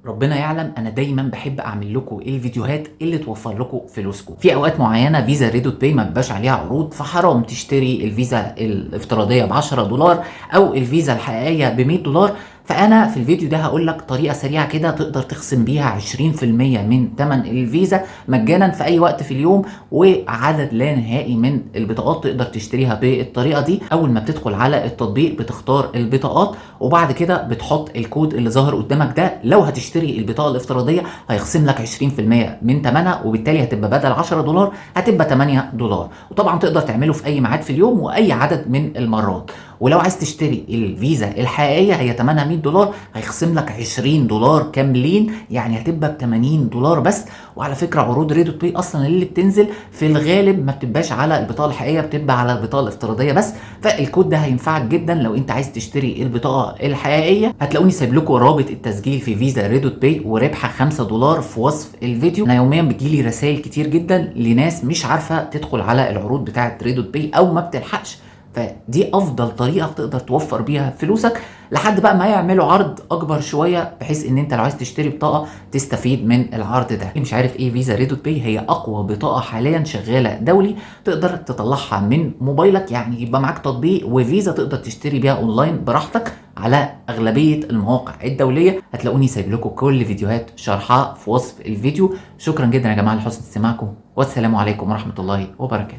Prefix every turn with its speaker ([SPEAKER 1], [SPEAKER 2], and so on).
[SPEAKER 1] ربنا يعلم انا دايما بحب اعمل لكم الفيديوهات اللي توفر لكم فلوسكم. في اوقات معينة فيزا ريدوت باي ما بيبقاش عليها عروض، فحرام تشتري الفيزا الافتراضية ب 10 دولار او الفيزا الحقيقية ب 100 دولار. فانا في الفيديو ده هقول لك طريقه سريعة كده تقدر تخصم بيها 20% من ثمن الفيزا مجانا في اي وقت في اليوم، وعدد لا نهائي من البطاقات تقدر تشتريها بالطريقة دي. اول ما بتدخل على التطبيق بتختار البطاقات، وبعد كده بتحط الكود اللي ظاهر قدامك ده. لو هتشتري البطاقة الافتراضية هيخصم لك 20% من ثمنها، وبالتالي هتبقى بدل 10 دولار هتبقى 8 دولار. وطبعا تقدر تعمله في اي ميعاد في اليوم واي عدد من المرات. ولو عايز تشتري الفيزا الحقيقية هي ثمنها 100 دولار، هيخصم لك 20 دولار كاملين، يعني هتبقى ب 80 دولار بس. وعلى فكرة عروض ريدوت باي اصلا اللي بتنزل في الغالب ما بتبقاش على البطاقة الحقيقيه، بتبقى على البطاقة الافتراضية بس. فالكود ده هينفعك جدا لو انت عايز تشتري البطاقة الحقيقيه. هتلاقوني سايب لكم رابط التسجيل في فيزا ريدوت باي وربحه 5 دولار في وصف الفيديو. انا يوميا بتجيلي رسائل كتير جدا لناس مش عارفه تدخل على العروض بتاعه ريدوت باي او ما بتلحقش، فدي افضل طريقه تقدر توفر بيها فلوسك لحد بقى ما يعملوا عرض اكبر شويه، بحيث ان انت لو عايز تشتري بطاقة تستفيد من العرض ده. مش عارف ايه فيزا ريدوت باي هي اقوى بطاقة حاليا شغالة دولي، تقدر تطلعها من موبايلك، يعني يبقى معاك تطبيق وفيزا تقدر تشتري بيها اونلاين براحتك على اغلبية المواقع الدوليه. هتلاقوني سايب لكم كل فيديوهات شرحها في وصف الفيديو. شكرا جدا يا جماعة لحسن استماعكم، والسلام عليكم ورحمة الله وبركاته.